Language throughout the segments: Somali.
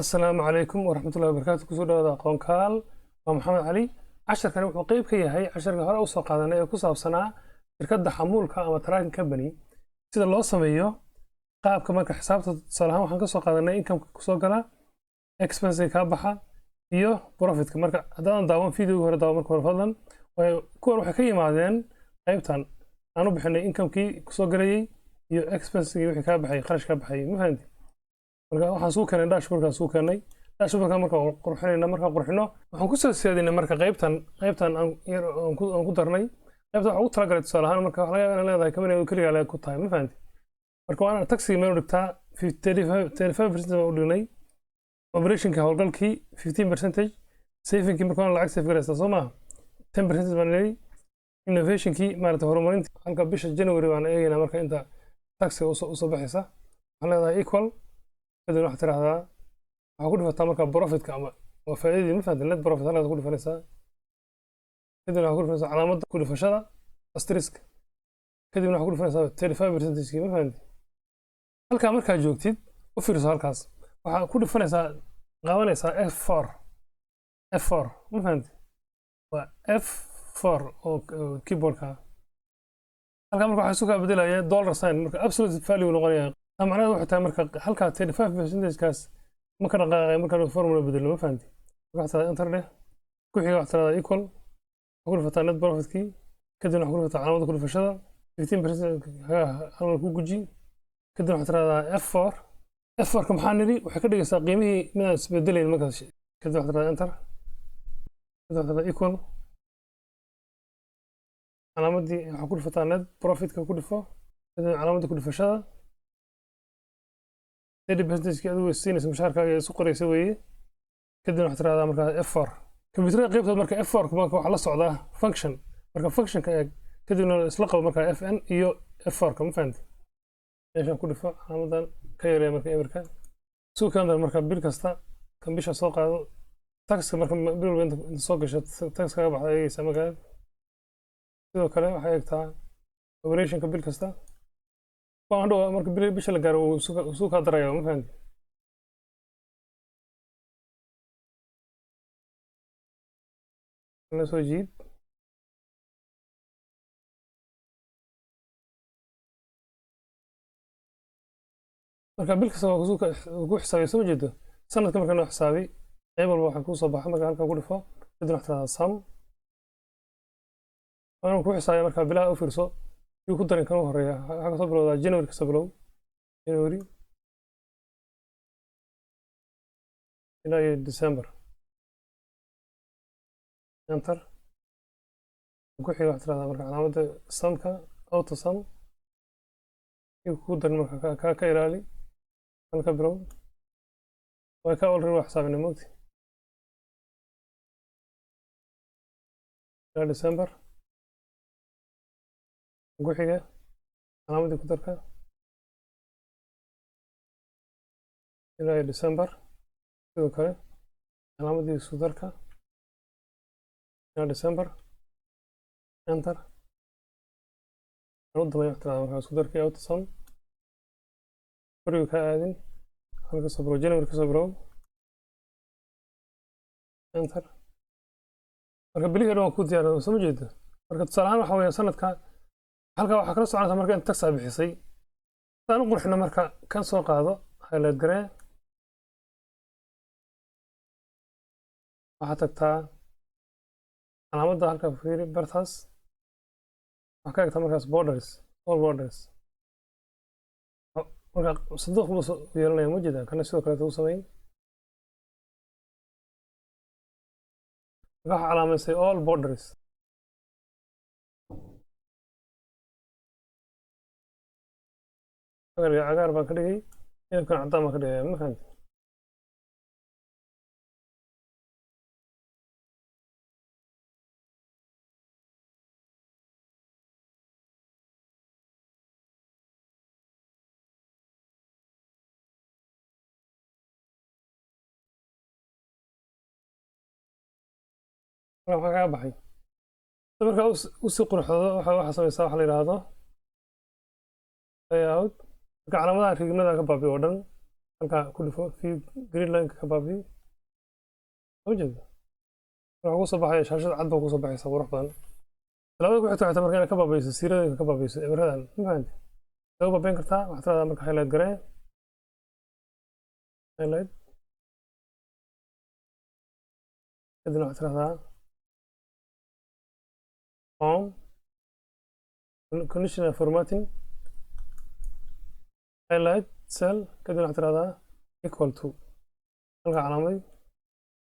Asalaamu calaykum waraxmatullahi wabarakaatu. Kusoo dhawaada Aqoonkaal, waa Maxamed Cali. Casharkani wuxuu qeyb ka yahay casharkii hore usoo qaadanay ee ku saabsanaa shirkadda xamuulka ama trucking company, sida loo sameeyo qaabka marka xisaabta. Tusaale ahaan, waxaan kasoo qaadanay incomeka kusoo gala, expense kaa baxa iyo profitka. Marka haddaadan daawan videoga hore, daawan marka hore fadlan, waayo kuwan waxay ka yimaadeen qaybtan aan u bixinay incomekii kusoo galayay iyo expensegii, wixii kaa baxay, kharash kaa baxayay. Ma fahanti? Marka waxaan suu keenay dashboardkaan suu keenay. Dashboardka marka qurxinayna, markaan qurxino, waxaan kusoo siyaadinay marka qaybtan aan yar aan ku darnay. Qaybtan waxaan ugu talagalay, tusaale ahaan, marka waxa laga yaabaa inaad leedahay company keligaa le ku tahay. Ma fahanti? Marka waa inaad taxiga meel u dhigtaa. 35% baan u dhignay operationka, howlgalkii 15 percentage, savingkii, marka waan lacag save garaysaa, soo maaha, 10 percentage baan leeyay, innovationkii, maarata, horumarinta. Halka bisha January baan eegaynaa. Marka inta taxiga usoo baxaysa waxaan leedahay equal, kadib waxaad tiraahdaa, waxaa ku dhifataa marka profitka ama waa faa'iidadii. Ma fahantin? Net profit halkaas ku dhifanaysaa, kadibna waxaa ku dhifanaysaa calaamadda ku dhifashada, asterisk, kadibna waxaa ku dhifanaysaa 35 percentage. Ma fahantin? Halkaa markaa joogtid, u fiirso, halkaas waxaa ku dhifanaysaa, qaabanaysaa F4, F4. Ma fahanti? Waa F4 oo keyboardka. Halkaa marka waxaa isu kaa bedelaya dollar sign, marka absolute value noqonaya. Taa macnaheedu waxay tahay marka halkaa 35 percentagekaas ma ka dhaqaaqay marka formula bedelo. Ma fahanti? Marka waxaad tiraahdaa enter dheh, ku xiga waxaad tiraahdaa equal, waxaa ku dhifataa net profitkii, kadibna waxaa ku dhifataa calaamadda ku dhifashada, 15% hal mar ku guji, kadibna waxaad tiraahdaa F4. F4 ka maxaa nidhi? Waxay ka dhigaysaa qiimihii midaan isbedelayn markaas. Kadib waxaad tiraahdaa enter, kadib waxaad tiraahdaa equal, calaamadii waxaa ku dhifataa net profitka ku dhifo, kadibna calaamadda ku dhifashada, 30 percentage adigu siinaysa mushaharkaaga isu qoraysa weeye. Kadibna waxaad tirahdaa markaa F4. Kombiyuutarada qaybtood marka F4 marka waxaa la socdaa function. Marka functionka eeg, kadibna isla qabo markaa Fn iyo F4 ka. Ma fahanti? Meeshaan ku dhifo, calaamadan ka yareeya marka eberka suu keen dar. Marka bil kasta kan bisha soo qaado taxka, marka bil walba inta soo gasho tax kaga baxda eegaysa. Markaa sidoo kale waxay eegtaa operationka bil kasta. Waan hadhow marka bisha la gaaro wuu isu kaa daraya. Ma fahanti? La soo jiid. Marka bil kasta waa ku xisaabiya, soo ma jeedo? Sanadka marka noo xisaabi, qayb walba waxaa kuu soo baxa. Marka halkaa ku dhifo, kadibna waxaad tirahdaa sum, waana ku xisaabiya. Marka bilaha u fiirso, yuu ku darin. Kan u horeeya waxaa kasoo bilowdaa January, kasoo bilow January ilaa iyo December, enter. Ku xiga waxaad tirahdaa marka calaamadda sumka, auto sum, yuu kugu darin. Marka kaa ka ilaali, halka bilow way ka already waa xisaabinay mogti ilaa December. Ku xiga calaamadii ku darka ilaa iyo December, sidoo kale calaamadii isku darka ilaa December, enter. Aan u dambeeya waxaad tirahdaa markaa isku darkii, auto sum, guriga ka aadin, halka soo bilow, January kasoo bilow, enter. Marka bilihii dhan waa ku diyaar, soo ma jeedo? Marka tusaale ahaan waxa weeye sanadka halka waxaa kala soconaysa marka inta tax aad bixisay. Saan u qurxino, marka kan soo qaado, highlight garee, waxaad tagtaa calaamadda halka, fiiri bartaas, waxaa ka egtaa markaas borders, all borders. Marka sanduuq buu yeelanaya, ma jeedaa? Kana sidoo kaleeto u sameyn. Marka waxaa calaamaysay all borders. Cagaar baan ka dhigay, midabkan caddaan baan ka dhigaya. Ma fahamti? Marka maxaa kaga baxay? Marka usii quruxdo, waxa samaysaa waxa la yidhaahdo layout. Marka calaamadaha riigmada ka baabi oo dhan. Halkaa ku dhufo, view grid line ka baabi'i. Soo jeeda, waxaa kusoo baxaya shaashada cad baa kusoo baxaysa, qurux badan. Talaabada ku xigta waxay tahay marka inaad ka baabi'iso siiradooyinka, ka baabi'iso ebradan. Ma fahanti? Sidee u baabi'in kartaa? Waxaad tiraahdaa marka highlight garee, highlight, kadibna waxaad tirahdaa Home, Conditional Formatting, Highlight Cell, kadibna waxaad tirahdaa equal to, halkaa calaamay,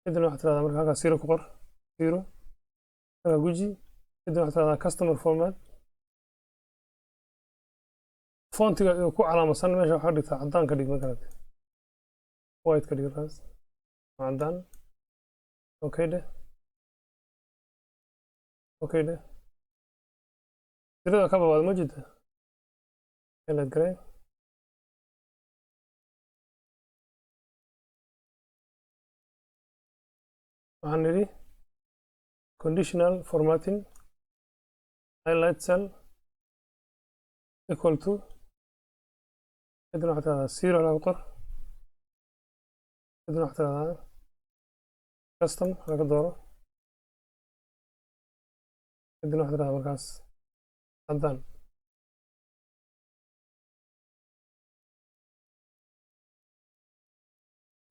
kadibna waxaad tirahdaa marka halkaa zero ku qor, zero halkaa guji, kadibna waxaad tirahdaa Custom Format, fontiga ku calaamadsan meesha waxaa dhigtaa caddaan ka dhig. Makarate, white ka dhig halkaas, caddaan. Okay dheh, okay dheh. Tirada ka babaad ma jirta. Highlight garee. Waxaan nidhi Conditional Formatting, Highlight Cell, equal to, kadibna waxaad tirahdaa zero halkaa ku qor, kadibna waxaad tirahdaa Custom, halkaa ka dooro, kadibna waxaad tirahdaa markaas caddaan.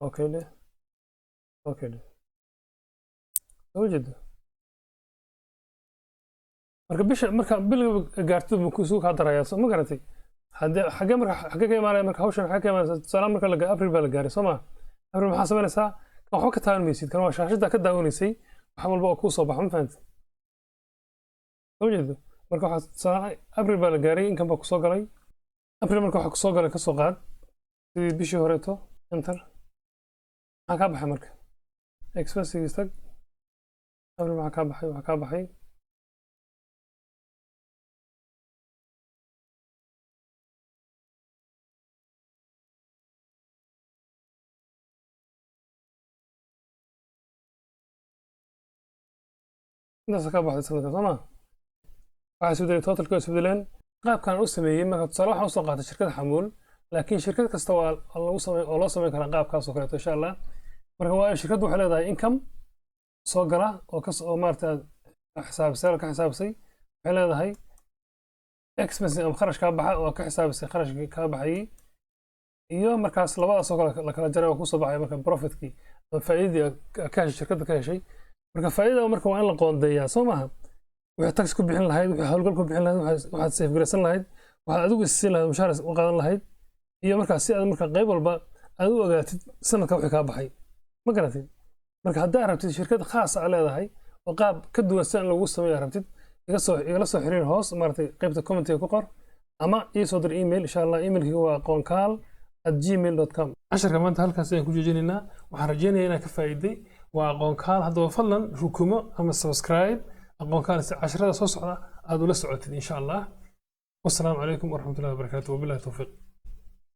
Okay dheh, okay dheh. Soo jeedo, marka bisha marka bilga gaarto buu kusuu kaa darayaa. Soo ma garatay? Haddee xagee marka, xagee ka imaanaya marka hawshan, xagee ka imaanaysa? Tusaale, marka la April baa la gaaray, soo ma? April maxaa samaynaysaa? Kan waxba ka taaban maysid. Kan waa shaashadda ka daawanaysay wax walba oo kuu soo baxa. Ma fahantay? Soo jeedo, marka waxaa tusaale April baa la gaaray, inkan baa kusoo galay April. Marka waxa kusoo galay kasoo qaad sidii bishii horeeto. Enter. Maxaa kaa baxay marka? Expenses tag. April maxaa kaa baxay? Waxaa kaa baxay intaas kaa baxday sanadka, soo ma? Waxaa isbedelay totalka, waa isbedeleen qaabkan u sameeyey. Marka tusaale waxaan usoo qaatay shirkad xamuul, laakiin shirkad kasta waa lagu samey oo loo sameyn karaa qaabkaas oo kaleeto, insha Allah. Marka waa shirkaddu waxay leedahay income soo gala oo kas oo maarata xisaabisay, ka xisaabisay. Waxay leedahay expense ama kharash kaa baxa oo ka xisaabisay kharashkii kaa baxayay, iyo markaas labadaas oo kale la kala jaray oo kusoo baxay marka profitkii ama faa'iidadii ka heshay, shirkadda ka heshay. Marka faa'iidada marka waa in la qoondeeyaa, soo maaha? Wixii tax ku bixin lahayd, wixii howlgal ku bixin lahayd, waxaad save garaysan lahayd, waxaad adigu isiin lahayd, mushaar u qaadan lahayd, iyo markaas si aad marka qayb walba aad u ogaatid sanadka wixii kaa baxay. Ma garatid? Marka haddaa rabtid shirkad khaas a leedahay oo qaab ka duwan si aan lagu sameeyo rabtid, iga soo igala soo xiriir hoos, maaragtay, qaybta commentiga ku qor ama ii soo dir email, insha Allah. Emailkiga waa aqoonkaal@gmail.com. Casharka maanta halkaas ayaan ku joojinaynaa. Waxaan rajeynayaa inaan ka faa'iiday. Waa Aqoonkaal. Haddaba fadlan rukumo ama subscribe Aqoonkaal si casharada soo socda aad ula socotid, insha Allah. Wasalaamu calaykum waraxmatullahi wabarakaatu, wabillahi towfiiq.